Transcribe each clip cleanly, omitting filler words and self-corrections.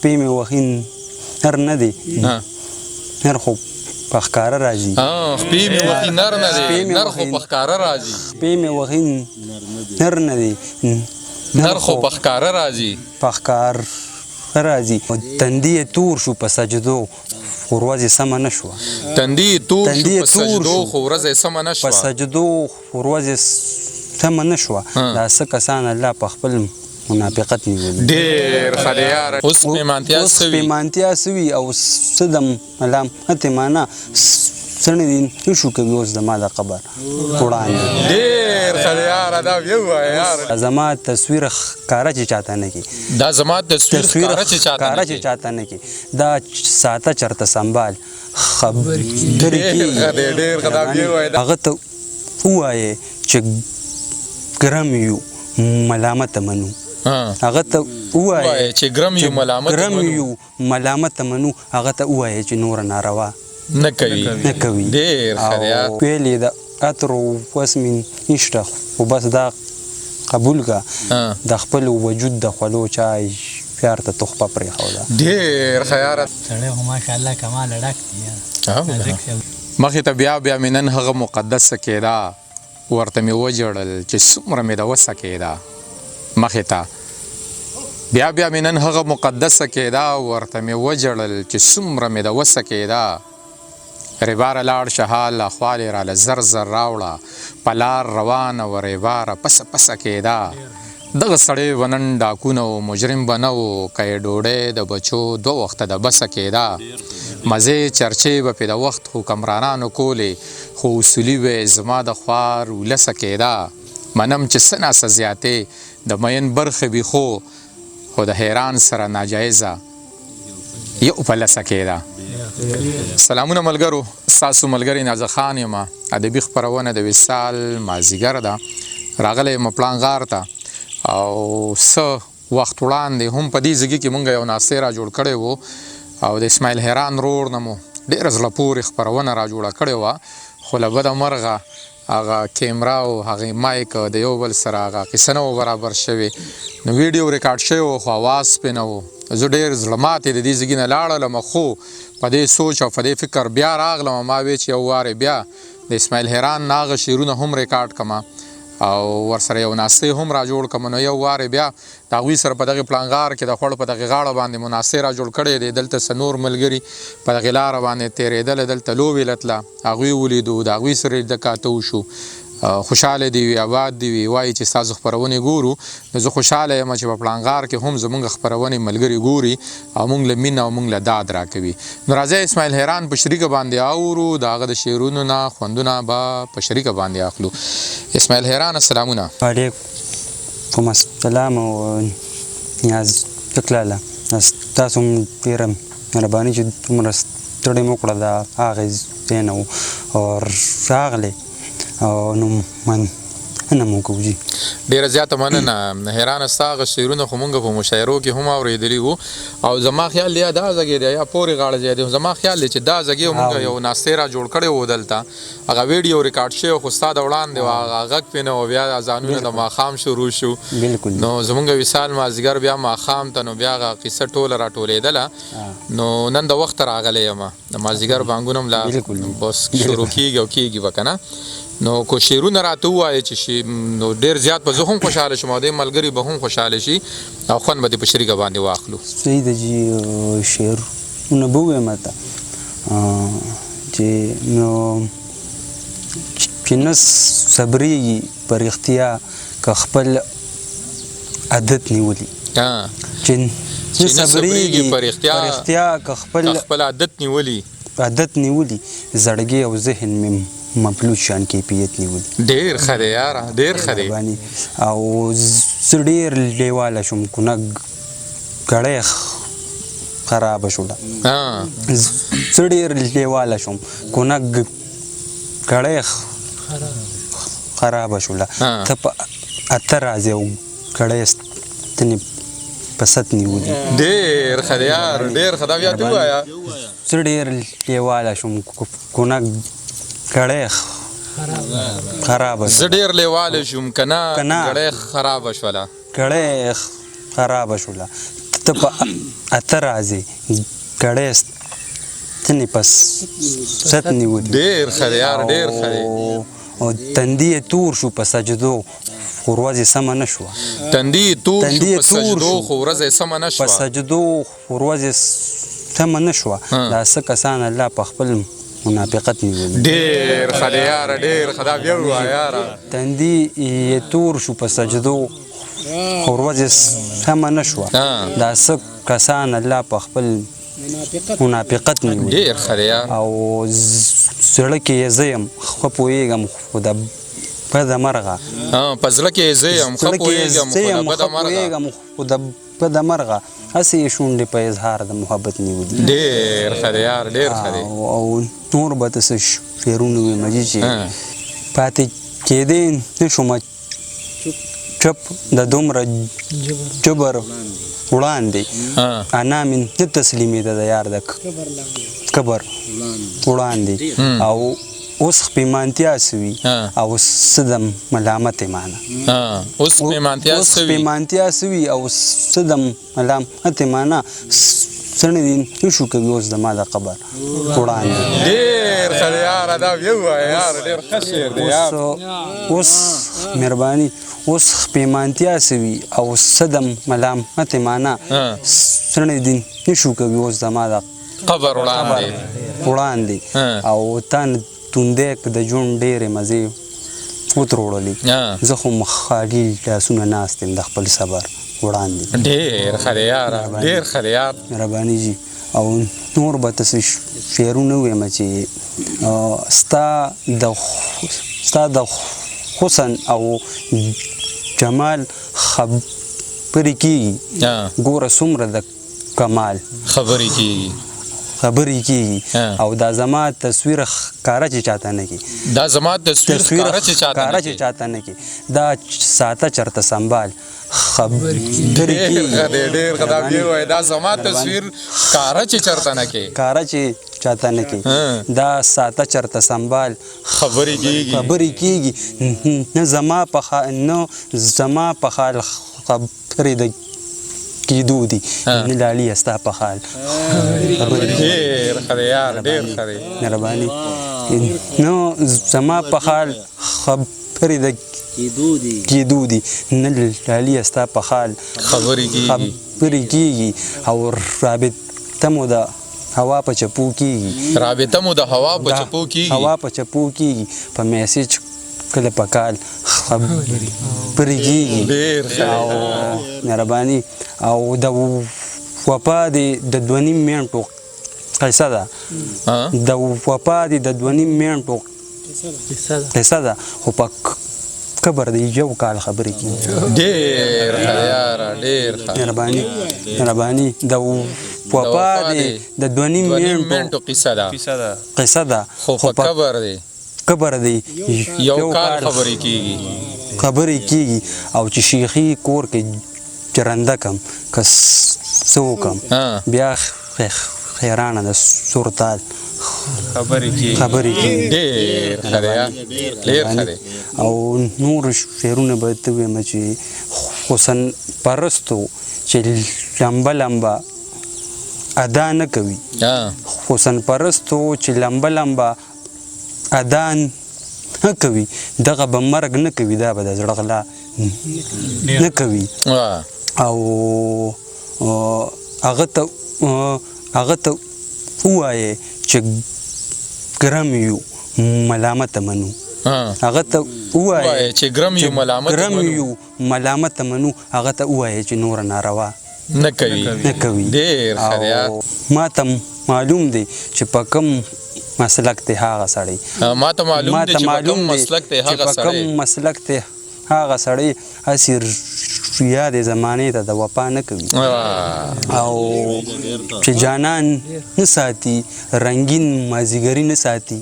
خپې مې وهي نر نه دی، نر خو په ښکاره راځي. خپې مې وهي نر نه دی، نر خو په ښکاره راځي. خپې مې وهي نر نه دی، نر خو په ښکاره راځي. په ښکاره راځي. تندی یې تور شو په سجدو، خو ورځ یې سمه نه شوه. تندی یې تور شو په سجدو، خو ورځ یې سمه نه شوه. په سجدو خو ورځ یې سمه نه شوه. دا څه کسان الله په خپل منافقت نیولي. ډېر ښه دی یاره. اوس پېمانتیا څه وي؟ اوس پېمانتیا څه وي او څه د ملامتې معنا څڼې دې نه شو کوي اوس زما د قبر وړاندې. ډېر ښه دی یاره، دا بیا ووایه یاره. زما تصویر ښکاره چې چاته نه کړي. دا زما تصویر ښکاره چې چاته نه کړي. چاته نه کړي. دا ساته چرته سنبال خبرې کېږي. ډېر ښه دی، ډېر ښه، دا بیا ووایه. هغه ته ووایې چې ګرم یو ملامت منو. هغه ته ووایې چې ګرم یو ملامت منو. ملامت منو. هغه ته ووایې چې نوره ناروا نه کوي. نه کوي. ډېر ښه دی. ویل یې د عطرو وس مې نشته، خو بس دا قبول که د خپل وجود د خولو چا یار ته تحفه پرېښوده. ډېر ښه یاره. سړی خو ماشاءالله کماله ډک دی یاره. مخې ته بیا بیا مې نن هغه مقدسه کېده، ورته مې وژړل چې څومره مې د وسه کېده. مخې ته بیا بیا مې نن هغه مقدسه کېده، ورته مې وژړل چې څومره مې د وسه کېده. ریباره لاړ شه حال اخوال یې راله زر زر راوړه، په لار روانه وه ریباره پسه پسه کېده. دغه سړی به نن ډاکو نه و، مجرم به نه و، که یې ډوډۍ د بچو دوه وخته د بسه کېده. مزې چرچې به پې د وخت حکمرانانو کولې، خو اصولي به یې زما د خوار ولسه کېده. منم چې څه ناڅه زیاتې د مین برخې وي، خو د حیران سره ناجایزه یو په لسه کېده. سلامونه ملګرو، ستاسو ملګری نازه خان یم. ادبي خپرونه د وصال مازیګر ده. راغلی یم پړانګ غار ته، او څه وخت وړاندې هم په دې ځای کې مونږ یو ناستی را جوړ کړی وو، او د اسماعیل حیران رور نه مو ډېره زړه پورې خپرونه را جوړه کړې وه، خو له بده مرغه هغه کیمره او هغې مایک د یو بل سره هغه قصه نه وه برابر شوې، نو ویډیو ریکارډ شوی و خو اواز پې نه و. زه ډېر زړه ماتې د دې ځای نه لاړلم، خو په دې سوچ او په دې فکر بیا راغلم. ما وی چې یو وارې بیا د اسماعیل حیران نه هغه شعرونه هم ریکارډ کړم او ورسره یو ناستی هم را جوړ کړم. نو یو وارې بیا د هغوی سره په دغې پړانګغار کې د خوړ په دغې غاړه باندې مو ناستی را جوړ کړی دی. دلته څه نور ملګري په دغې لاره باندې تېرېدله، دلته لوبې له تله، هغوی ولیدو، د هغوی سره لیده کاته وشو. خوشحاله دي وي، آباد دي وي. وایي چې ستاسو خپرونې ګورو، نو زه خوشحاله یم چې په پړانګغار کې هم زمونږ خپرونې ملګري ګوري او مونږ له مینه او مونږ له داد راکوي. نو راځئ اسماعیل حیران په شریکه باندې اورو، د هغه د شعرونو نه خوندونه به په شریکه باندې اخلو. اسماعیل حیران السلامونه. وعلیکم السلام او نیاز لالا، ستاسو هم ډېره مهرباني چې دومره ستړې مو کړه د هغې ځای نه او راغلې، او نو مننه مو کوو جي. ډېره زیاته مننه حیرانه. ستا هغه شعرونه خو مونږ په مشاعرو کې هم اورېدلي وو، او زما خیال دی دا ځای دی یا پورې غاړه ځای دی، زما خیال دی چې دا ځای مونږ یو ناستی را جوړ کړی وو. دلته هغه ویډیو ریکارډ شوی خو ستا د وړاندې وه، هغه غږ پرې نه و. بیا اذانونه د ماښام شروع شو. بالکل. نو زمونږ وصال مازدیګر بیا ماښام ته، نو بیا هغه قصه ټوله راټولېدله. نو نن د وخته راغلی یم، د مازدیګر بانګونه هم لا بس شروع کېږي او کېږي به که نه. نو کو شعرونه راته ووایې چې شي، نو ډېر زیات به زه هم خوشحاله شم او دې ملګري به هم خوشحاله شي او خوند به دې په شریکه باندې واخلو. صحیح ده جي، شعرونه به ووایم ته چې نو چې نه صبرېږي په رښتیا که خپل عادت نیولي. چې نه صبرېږي په رښتیا که خپل عادت نیولي. عادت نیولي، زړګی او ذهن مې مفلوج شان کیفیت نیولي. ډېر ښه دی یاره، ډېر ښه دی. او زه ډېر لېواله شوم، کونه ګړی خرابه شوله. زه ډېر لېواله شوم، کونه ګړی خرابه شوله. ته په اته راځې او ګړی ستنې په ست نیولي. ډېر ښه دی یار، ډېر ښه. دا بیا ته ووایه. زه ډېر لېواله شوم، کونه ګړی خرابه زه ډېر لېواله شوم، که نه ګړی خرابه شوله. ګړی خرابه شوله. ته په اته راځې ګړی ستنې په ست نیولي. ډېر ښه دی یار، ډېر ښه دی. او تندی یې تور شو په سجدو خو ورځ یې سمه نه شوه. تندی یې تور شو په سجدو خو ورځ یې سمه نه شوه. په سجدو خو ورځ یې سمه نه شوه. دا څه کسان الله په خپل منافقت نیولي. ډېر ښه دی یاره، ډېر ښه، دا بیا ووایه یاره. تندی یې تور شو په سجدو خو ورځ یې سمه نه شوه. دا څه کسان الله په خپل منافقت نیولي. ډېر ښه دی یار. او زړه کې یې زه یم ښه پوهېږم خو د بده مرغه. په زړه کې یې زه یم ښه پوهېږم خو د بده مرغه. خو د بده مرغه هسې یې شونډې په اظهار د محبت نیولي. ډېر ښه دی یار، ډېر ښه دی. او نور به ته څه شعرونه ووایم چې پاتې کېدی نه شوم چپ د دومره جبر وړاندې، انا مې نه تسلیمېده د یار د قبر وړاندې. او اوس پېمانتیا څه وي او څه د ملامتې معنا. اوس پېمانتیا څه وي، پېمانتیا څه وي او څه د ملامتې معنا. څڼې دې نه شو کوي اوس زما د قبر وړاندې. ډېر ښه دی یاره، دا بیا ووایه یاره، ډېر ښه شعر دی یار. اوس مهرباني، اوس پېمانتیا څه وي او څه د ملامتې معنا. څڼې دې نه شو کوي اوس زما د قبر وړاندې وړاندې. او تا نه توندی د ژوند ډېرې مزې وتروړلې، زه خو خالي لاسونه ناست یم د خپل صبر وړاندې. ډېر ښه دی یاره، ډېر ښه دی یار. مهرباني جي. او نور به ته څه شعرونه ووایم چې ستا د حسن او جمال خبرې کېږي، ګوره څومره د کمال خبرې کېږي، خبرې کېږي. او دا زما تصویر ښکاره چې چاته نه کي، دا زما تصویر ښکاره چې چاته نه کي، دا ساته چرته سنبال خبرې کېږي. ډېر ښه، دا بیا ووایه، دا زما تصویر ښکاره چې چرته نه کي، ښکاره چې چاته نه کي، دا ساته چرته سنبال خبرې کېږي، خبرې کېږي. نه زما په حال خبرې د کېدو دي، نه لالیه ستا په حال. ډېر ښه دی یار، ډېر ښه دی. مهرباني. نو زما په حال خبرې د کېدو دي، نه لالیه ستا په حال خبرې کېږي، خبرې کېږي. او رابطه مو د هوا په چپو کېږي، رابطه مو د هوا په چپو کېږي، هوا په چپو کېږي. په میسج کله په کال خبرې کېږي. ډېر ښه. او مهرباني. او د وفا دې د 2.5 منټو قصه ده، د وفا دې د 2.5 منټو قصه ده، خو په قبر دی یو کال خبرې کېږي. ډېر ښه یاره، ډېر ښه. مهرباني، مهرباني. د وفا دې د 2.5 منټو قصه ده، قصه ده، خو په قبر دی، قبر دی یو کال خبرې کېږي، خبرې کېږي. او چې شیخي کور کې چرنده کم که څه وکم، بیا خیرانه د سور تال خبرې کېږي، خبرې کېږي. ډېر ښه دی، ډېر ښه دی. او نور شعرونه به ته ووایم چې حسن پرستو چې لمبه لمبه ادا نه کوي، حسن پرستو چې لمبه لمبه ادا نه کوي، دغه به مرګ نه کوي، دا به د زړه غلا نه کوي. او هغه ته هغه ته ووایې چې ګرم یو ملامت منو، هغه ته ووایې چې ګرم یو ملامت منو، هغه ته ووایې چې نوره ناروا نه کوي، نه کوي. ډېر ښه دی. ما ته معلوم دی چې په کوم مسلک دی هغه سړی، ما ته معلوم دی چې په کوم مسلک دی هغه سړی، په کوم مسلک دی هغه سړی، هسې ریا د زمانې ته د وفا نه کوي. او چې جانان نه ساتي رنګین مازیګری نه ساتي،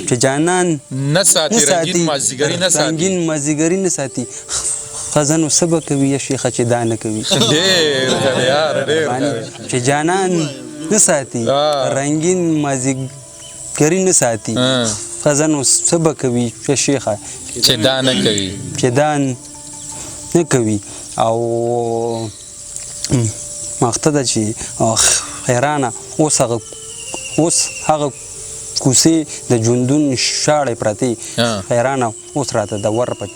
چې جانان نه ساتي رنګین مازیګری نه ساتي، رنګین مازیګری نه ساتي، ښځه نو څه به کوي یا شیخه چې دا نه کوي. ډېر ښه دی یار، ډېر ښه دی. چې جانان نه ساتي رنګین مازیګری نه ساتي، ښځه نو څه به کوي یا شیخه چې دا نه کوي، چې دا نه کوي. او مخته ده چې حیرانه اوس هغه اوس هغه کوڅې د ژوندون شاړې پرتې، حیرانه اوس راته د ور په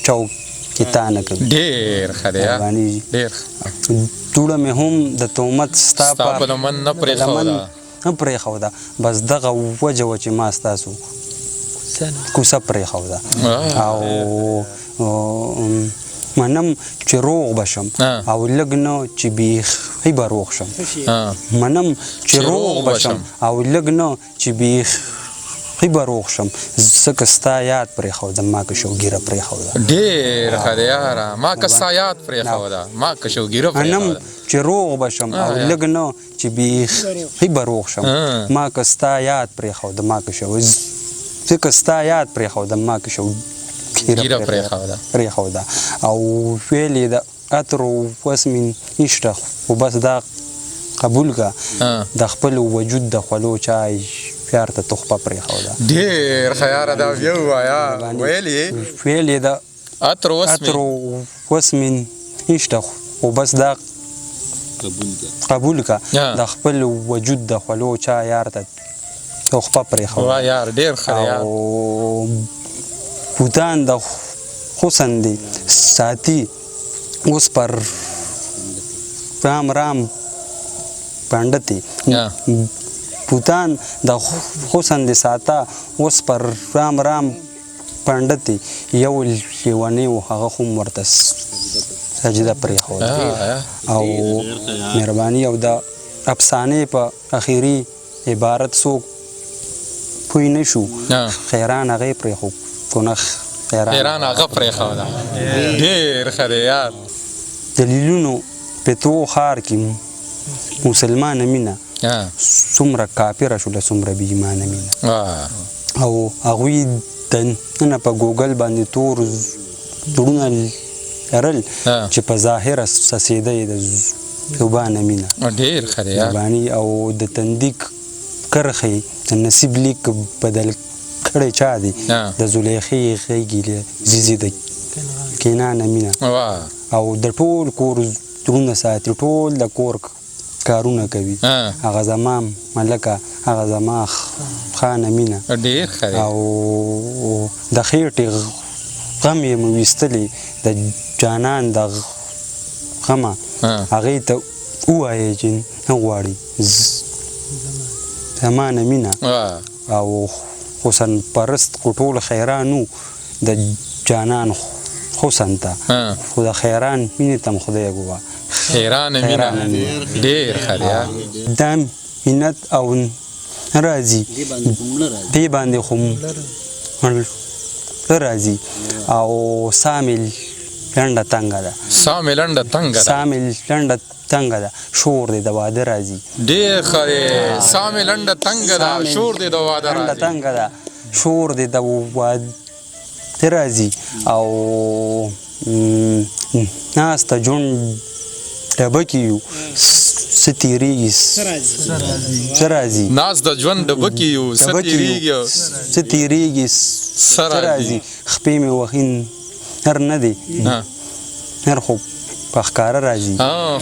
چوک کې تا نه کوي. ډېر ښه دی، ډېر ښه. دوړه مې هم د تهمت ستا په لمن نه پرېښوده، نه پرېښوده، بس دغه وجه وه چې ما ستاسو کوڅه پرېښوده. او منم چې روغ به شم او لږ نه چې بیخي به روغ شم، منم چې روغ به شم او لږ نه چې بیخي به روغ شم، ځکه ستا یاد پرېښودم، ما که شوګیره پرېښوده. ډېر ښه دی یاره، ما که ستا یاد پرېښوده، ما که شوګیره پرېښوده. منم چې روغ به شم او لږ نه چې بیخي به روغ شم، ما که ستا یاد پرېښودم، ما که شو ځکه ستا یاد پرېښودم، ما که شوګیره پرېښوده. او ویل یې د عطرو وس مې نشته، خو بس دا قبول که د خپل وجود د خولو چای یار ته تحفه پرېښوده. ډېر ښه یاره، دا بیا ووایه. ویل یې، ویل یې د عطرو وس مې نشته، خو بس دا قبول که د خپل وجود د خولو چا یار ته تحفه پرېښوده. واه یار، ډېر ښه دی یار. او بوتان د حسن دي ساتي اوس پر رام رام پنډتي، بوتان د حسن دي ساته اوس پر رام رام پنډتي، یو لیونی و هغه هم ورته سجده پرېښوده. او مهرباني. او د افسانې په اخري عبارت څوک پوه نه شو، خیران هغه یې پرېښود که نه حیران هغه پرېښوده. ډېر ښه دی یار. دلیلونو په تو ښار کې مسلمانه مینه څومره کافره شوله، څومره بې ایمانه مینه. او هغوی دننه په ګوګل باندې تور زړونه لرل چې په ظاهره څڅېده یې د زبانه مینه. ډېر ښه دی یار. مهرباني. او د تندي کرښې د نصیب لیک بدل کړی چا دی، د زلیخې غېږې له زیزې د کنانه مینه. او د ټول کور زړونه ساتي، ټول د کور کارونه کوي، هغه زما ملکه، هغه زما خانه مینه. ډېر ښه دی. او د خېټې غم یې مو ویستلی د جانان د غمه، هغې ته ووایې چې نه غواړي زما نه مینه. او حسن پرست خو ټول خیران وو د جانان حسن ته، خو د خیران مینې ته هم خدای ګواه حیران مینه. ډېر ښه دی. دا مینت او نه راځي، دې باندې خو مړه راځي. او ساه مې لنډه تنګه ده، ساه مې لنډه تنګه ده، ساه مې لنډه تنګه ده، شور دی د واده راځي. ډېر ښه دی. ساه مې لنډه تنګه ده، شور دی د واده لنډه راځي. تنګه ده، شور دی د واده راځي. او ناسته ژوند ډبه کې یو څه تېرېږي څه راځي، ناست د ژوند ډبه کې یو څه تېرېږي څه تېرېږي څه راځي. خپې مې وهي نر نه دی، نر خو په ښکاره راځي.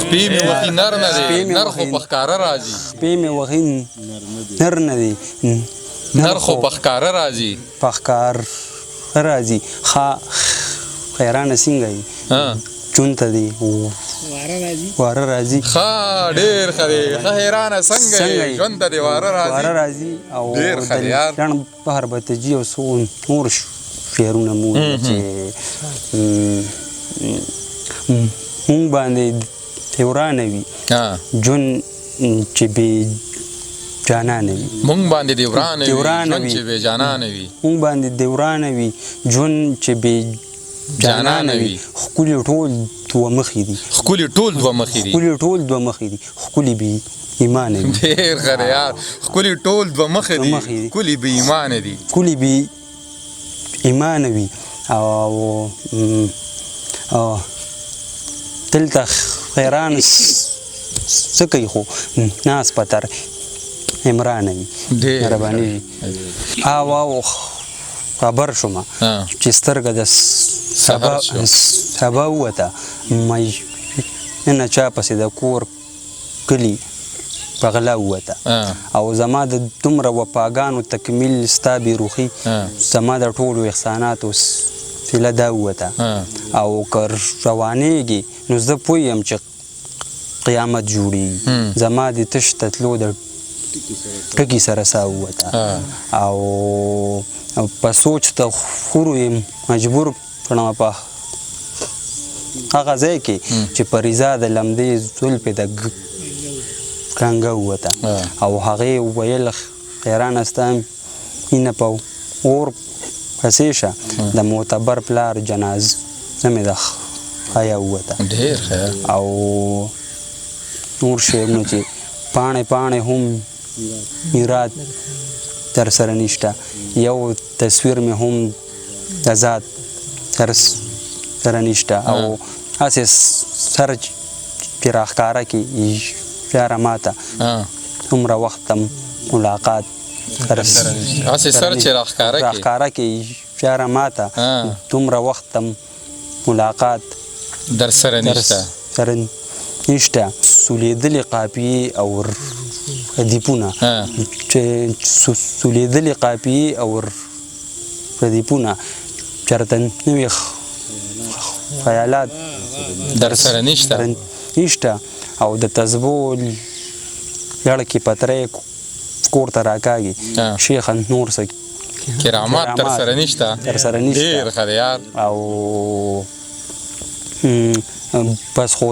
خپې مې وهي نر نه دی، نر خو په ښکاره راځي. خپې مې وهي نر نه دی، نر خو په ښکاره راځي، په ښکاره راځي. ښه حیرانه څنګه یې ژوند ته دی واره راځي. ښه ډېر ښه دی. ښه حیرانه څنګه یې ژوند ته دی واره راځي، واره راځي. او ډېر ښه دی یار. لنډ بهر به ته ځي. او څو نور شعرونه مو چې مونږ باندې ورانه وي ژوند چې بې جانانه وي، مونږ باندې دی ورانه وي ژوند چې بې جانانه وي، مونږ باندې دی ورانه وي ژوند چې بې جانانه وي. ښکلي ټول دوه مخې دي، ښکلي ټول دوه مخې دي، ښکلي ټول دوه مخې دي، ښکلي بې ایمانه وي. ډېر ښه دی یار. ښکلي ټول دوه مخې دي، ښکلي بې ایمانه دي، ښکلي بې ایمانه وي. او دلته حیران څه کوي خو ناست په تر عمرانه وي. مهرباني وي. او خبر شوم چې سترګه د سبا ووته، مې نه چا پسې د کور کلي په غلا ووته او زما د دومره وفاګانو تکمیل ستا بې روخي زما د ټولو احساناتو سله دا ووته او که روانېږي نو زه پوه یم چې قیامت جوړېږي، زما دې تش ته تلو د ټکي سره ساه ووته او په سوچ ته خورو یې مجبور کړم په هغه ځای کې چې په رضا د لمدې زلفې د ګنګه ووته او هغې ویل حیرانه ستا مینه په اور پسې شه د معتبر پلار جنازه مې د حیا ووته. ډېر ښه. او نور شعرونه چې پاڼې پاڼې هم میرات در سره نشته، یو تصویر مې هم د ذات در سره نشته، او هسې سر چې راښکاره کړي یاره ماته څومره وخت ملاقات هسې سر چې راښکاره کړي راښکاره کړي یاره ماته دومره وخت ملاقات در سره نشته سره نشته. سولېدلې قافیې او ردیفونه چې سولېدلې قافیې او ردیفونه چېرته نوي خیالات در سره نشته نشته. او د تسبو لړ کې پترې کور ته راکاږي شیخ نور څه کرامات تر سره نشته تر سره نشته. ډېر ښه دی یار. او بس خو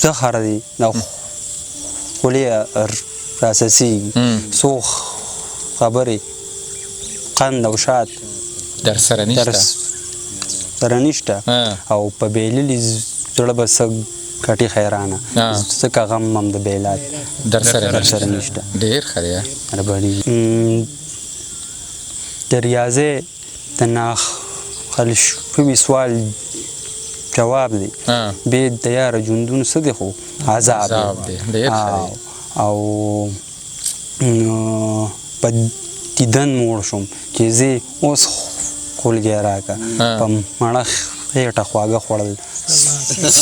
زهر دی د خولې راسسېږي، څو خبرې قند او شات در سره نشته سره نشته. او په بېللي زړه به څه کټي خیرانه ځکه غم هم د بیلات در سره نشته. ډېر ښه دی. مهرباني. د ریاضۍ د ناخل شوي سوال جواب دی بې د یاره ژوندون څه دی خو عذاب دی. ډېر ښه دی. او په دیدن موړ شوم چې زه اوس خولګی راکړه، په مړه خېټه خواږه خوړل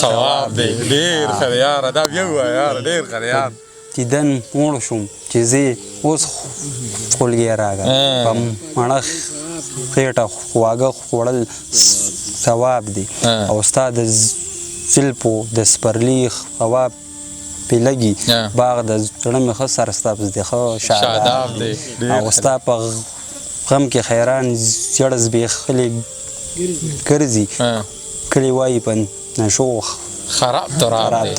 ثواب دی. ډېر ښه دی یاره، دا بیا ووایه یاره، ډېر ښه دی یار. دیدن موړ شوم چې زه اوس خولګی راکړه، په مړه خېټه خواږه خوړل ثواب دی. او ستا د زلفو د سپرلي ثواب پې لګي، باغ د زړه مې ښه سرسبز دی ښه شاداب دی. او ستا په غم کې خیران زیړ زبېښلې ګرځي، کلي وایي په نشو خراب تراب دی.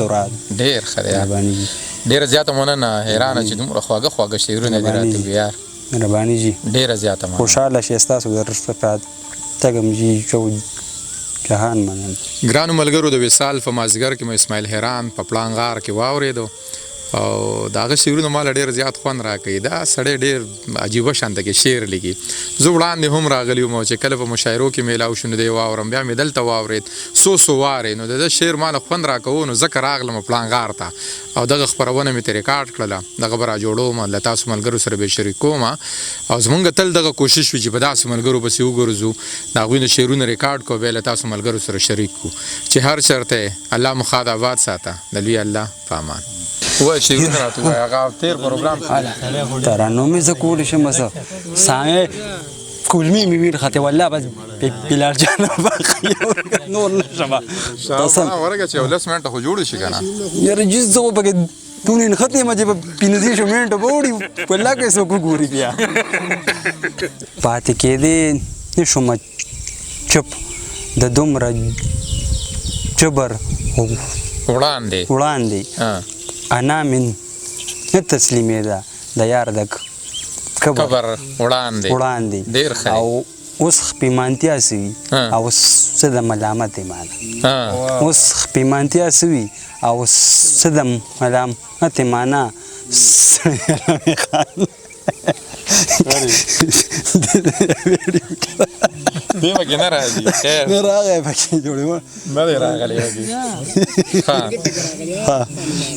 ډېر ښه دی. ډېره زیاته مننه حیرانه چې دومره خواږه خواږه شعرونه دې راته وویل یار. مهرباني جي، ډېره زیاته مننه. خوشحاله شئ، ستاسو د راتګ هم جي یو جهان مننه. ګرانو ملګرو، د وصال په مازدیګر کې مو اسماعیل حیران په پړانګ غار کې واورېدو او د هغه شعرونه ماله ډېر زیات خوند راکوي. دا سړی ډېر عجیبه شانته کې شعر لیکي. زه وړاندې هم راغلی وم چې کله په مشاعرو کې میلاو شو نو دی واورم، بیا مې دلته واورېد څو څو وارې، نو د ده شعر ماله خوند راکوو، نو ځکه راغلم پړانګ غار ته او دغه خپرونه مې ترې ریکارډ کړله. دغه به راجوړوم له تاسو ملګرو سره به یې شریکوم. او زمونږ تل دغه کوشش وي چې په داسې ملګرو پسې وګرځو، د هغوی نه شعرونه ریکارډ کړو، بیا له تاسو ملګرو سره شریک کړو. چې هر چېرته الله مو ښاد آباد ساته، د لوی الله په امان. وای شعرونه راته ووایه، هغه تېر پروګرام ترانو مې زه کولی شم، زه سامع کولمې مې ویر ختې والله، بس بلال جان نور نه شم. قسم ورګه چې یو لس منټه خو جوړ شي که نه یاره، جیز زه خو پکې دونه نښتې یم چې په 25 منټو به وړي، والله که یې څوک وګوري بیا پاتې کېدې نه شوم چپ د دومره جبر وړاندې وړاندې. انا مې نه تسلیمېده د یار د قبر وړاندې وړاندې. ډېر ښه. او اوس خپېمانتیا څه وي او څه د ملامتې معنا، اوس خپېمانتیا څه وي او څه د ملامتې معنا. دې پکې نه راځي، خیر نه راغی پکې جوړې نه دی راغلی پکې. ها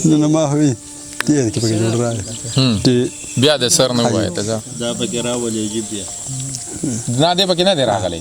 نو ما خو وي تېر کې پکې جوړ راغی چې بیا د سر نه ووایه ته ځه. دا پکې راولې عجیب دی. نه دی پکې نه دی راغلی.